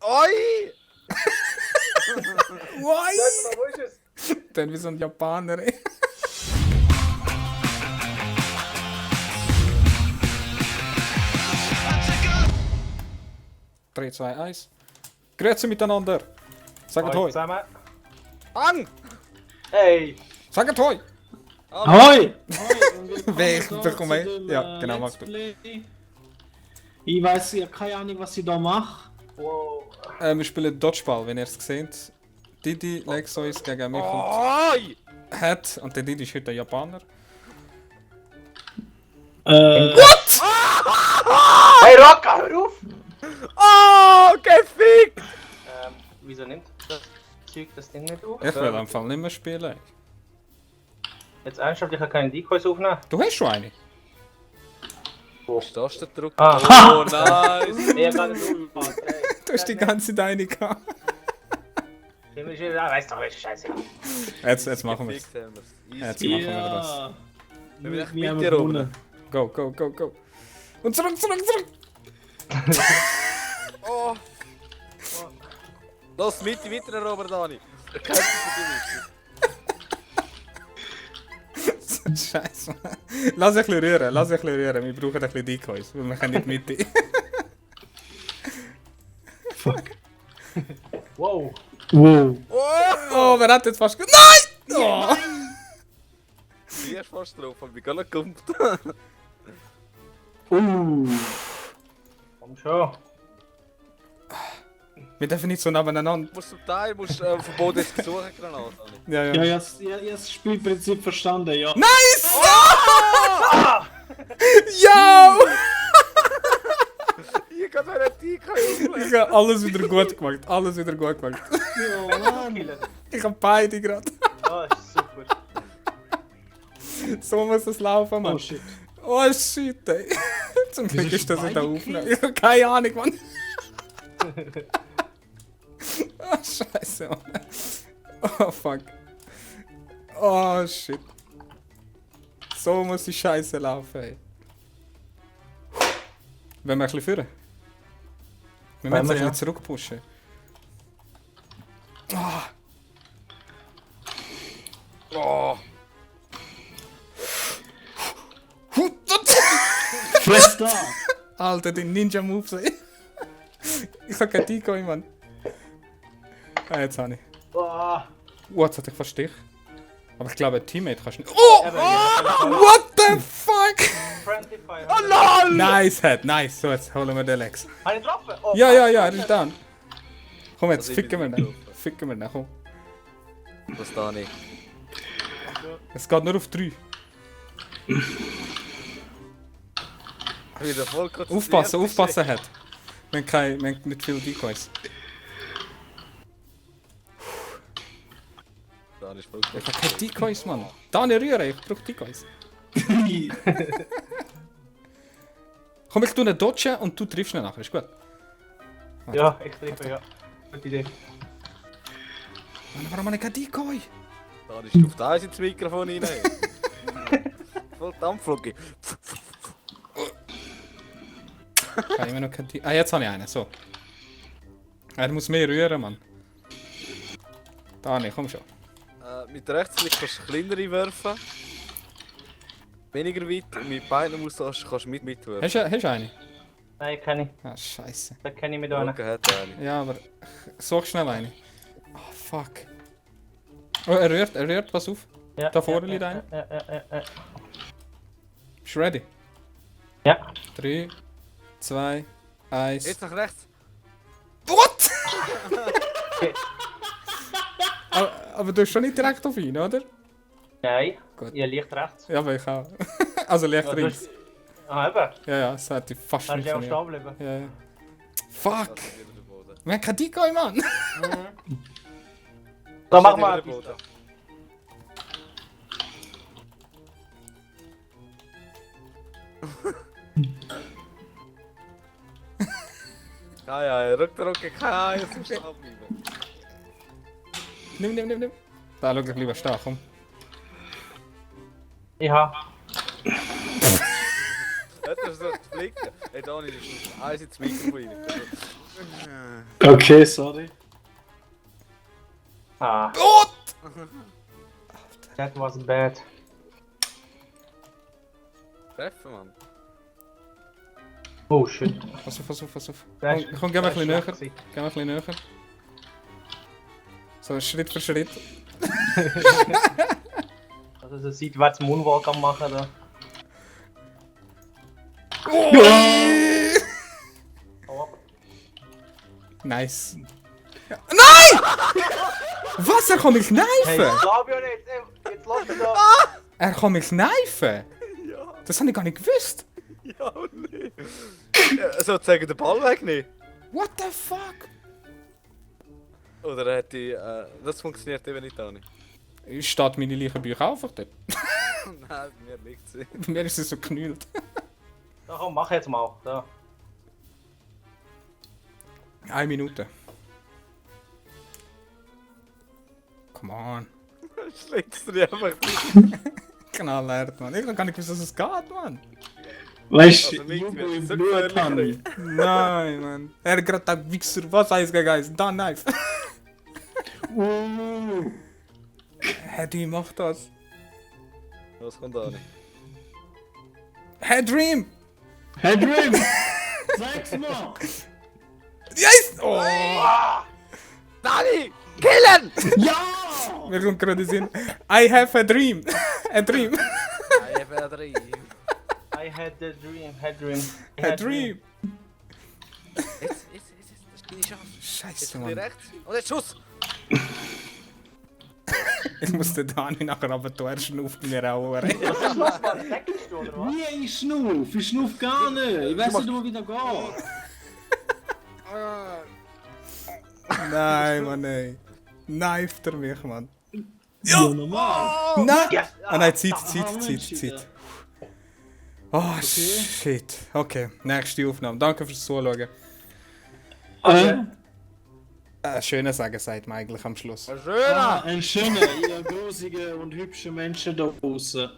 Oi! Why? Sag mal, wo ist es? Dann wie so ein Japaner, ey. Drei, zwei, eins. Grüezi miteinander. Sagt hoi. Zusammen. Ang! Hey! Sagt hoi. Ahoi! Wer bekomme ich? Ja, genau, mach du. Ich weiß ja keine Ahnung, was ich da mache. Wow. Wir spielen Dodgeball, wenn ihr es seht. Didi Lexois gegen mich und Oi! Hat. Und der Didi ist heute ein Japaner. Hey Rocca, hör auf! Oh, gefickt! Wieso nimmt das Zeug das Ding nicht auf? Ich will am Fall nicht mehr spielen. Jetzt ernsthaft, ich kann keine Decoys aufnehmen. Du hast schon eine. Wo ist das der Druck? Ah. Oh, nice! Ich hab gerade aufgepasst. Hey. Du hast die ganze deine gehabt. Ich bin schon da, weißt du, welche Scheiße. Jetzt machen wir es. Gefickt haben wir's. Jetzt Easy. machen wir das. Ja. Wir sind echt Wir haben mit dir gewonnen. Go, go, go, go. Und zurück, zurück, zurück. Oh! Los, Mitte weiter, Robert Dani! Ich kämpfe für Scheiße. Lass ein bisschen rühren, lass ein bisschen rühren. Wir brauchen ein bisschen Decoys, weil wir können nicht Mitte. Wow. Wow. Oh! Oh, wer hat jetzt fast Nein! Oh. Die ist fast drauf, hab ich gar nicht gekommen. Komm schon. Wir dürfen nicht so nebeneinander. Du musst zum Teil verboten suchen, Granate. Ja, Ja, ja. ich habe das Spielprinzip verstanden, ja. Nice! Yo! Hier kann man nicht Ich habe alles wieder gut gemacht. Alles wieder gut gemacht. Ja, Mann. Ich habe beide gerade. Ah, ist super. So muss es laufen, Mann. Oh shit. Oh shit, ey. Zum Glück Wieso ist das nicht beide aufnehmen. Ich habe keine Ahnung, Mann. Oh, scheiße, Mann. Oh, fuck. Oh, shit. So muss die Scheiße laufen, ey. Wenn wir ein bisschen führen. Wir müssen ein bisschen zurückpushen. Oh! Fress da! Alter, die Ninja-Moves, ey. Ich hab kein Decoy, Mann. Ah, jetzt habe ich. Boah. Jetzt hatte ich fast Stich. Aber ich glaube, ein Teammate kannst du nicht. Oh! What the fuck? Friendly Fire. Oh lol! Nice Head, nice. So, jetzt holen wir den Lex. Habe ich getroffen? Oh, Ja, ja, ja, er ist down. Komm jetzt, Also ich ficken wir bin den. Ficken wir den, komm. Was Dani? Es geht nur auf 3. Wieder voll kurz. Aufpassen, aufpassen, Head. Wir haben nicht viele Decoys. Dani ist voll Ich hab keine Decoys, Mann. Dani, rühren, ich brauch Decoys. Komm, ich tue einen dodgen und du triffst ihn nachher, ist gut. Ja, ich treffe, ja. Gute Idee. Mann, warum habe ich kein Decoy? Dani ist auf da ins Mikrofon rein. Voll Dampflocke. Ich habe immer noch kein Decoy. Ah, jetzt habe ich einen, so. Er muss mehr rühren, Mann. Dani, komm schon. Mit Rechtsklick kannst du kleinere werfen. Weniger weit und mit beiden musst du kannst mitwerfen. Hast du eine? Nein, kenne ich. Ah, scheiße. Da kenne ich mich da nicht. Okay, hat eine. Ja, aber such schnell eine. Oh, fuck. Oh, er rührt, pass auf. Ja, Da vorne ja, liegt ja, einer. Ja. Bist du ready? Ja. 3, 2, 1. Jetzt nach rechts. What? aber du hast schon nicht direkt auf ihn, oder? Nein. Gut. Ihr liegt rechts. Ja, aber ich auch. Also Licht Ja, du links. hast- Ah, eben. Ja, ja, das hätte fast Hast nicht du ja auch funktioniert. stehen bleiben. Ja, ja. Fuck! Das ist wieder der Boden. Wir haben kein Decoy, Mann! Da machen Das wir ist wieder etwas. der Ja, Rücken, keine jetzt musst du abbleiben. Nimm. Da, schau, ich bleibe stehen, komm. Ja. Hättest du so geflickt? Hey Dani, du musst eins ins Mikrofon rein. Okay, sorry. Ah, Oh! that was bad. Treffen, Mann. Oh shit. Pass auf, pass auf. Das Komm, komm, geh mal ein bisschen näher. schlecht Geh mal ein bisschen näher. So, Schritt für Schritt. Also so seitwärts Moonwalk am machen da. Oh. Nice. Ja. Nein! Was? Er kann mich Hey, kneifen! glaub ja nicht! Jetzt lass mich da! Er kann mich kneifen! Ja, Das habe ich gar nicht gewusst! ja, nee. Sozusagen den Ball wegnehmen. What the fuck? Oder hätte ich. Das funktioniert eben nicht, Dani. Steht meine Leichenbücher einfach dort? Nein, mir liegt sie. Bei mir ist sie so geknüllt. Da komm, mach jetzt mal. Da. 1 Minute. Come on. Schlägst du dich einfach. Knallhart, Mann. Ich habe gar nicht gewusst, dass es geht, Mann. Weißt Also, du, mich Jugo wird im so Blut gefährlich habe ich. Nein, Mann. Er hat gerade gesagt, Wichser, was heißt Guys? Da Knife. Hey, die macht das. Was kommt Dani? Hey, Dream! Headrim! Sag's mal! Yes! Oh! Dani! Killen! Ja! Mir kommt gerade Sinn. I have a dream. A dream. I have a dream. I had the dream, had dream. A dream. Jetzt, das ist deine Chance. Scheiße, Jetzt kommt Mann. rechts. Und jetzt Schuss! Ich muss den Dani nachher aber tun, schnauft mir auch. Was ist los, Mann? Deckst du, oder was? Nie, ich schnuff gar nicht. Ich weiß nicht, wo wieder geht. Nein, Mann, ey. Kneift er mich, Mann. Ja, normal. Nein! Yes. Ah nein, Zeit. Unentschieden. Oh, shit. Okay, nächste Aufnahme. Danke fürs Zuschauen. Schöne Sagen sagt man eigentlich am Schluss. Schöner! Ein schöner, ihr grusige und hübsche Menschen da draußen.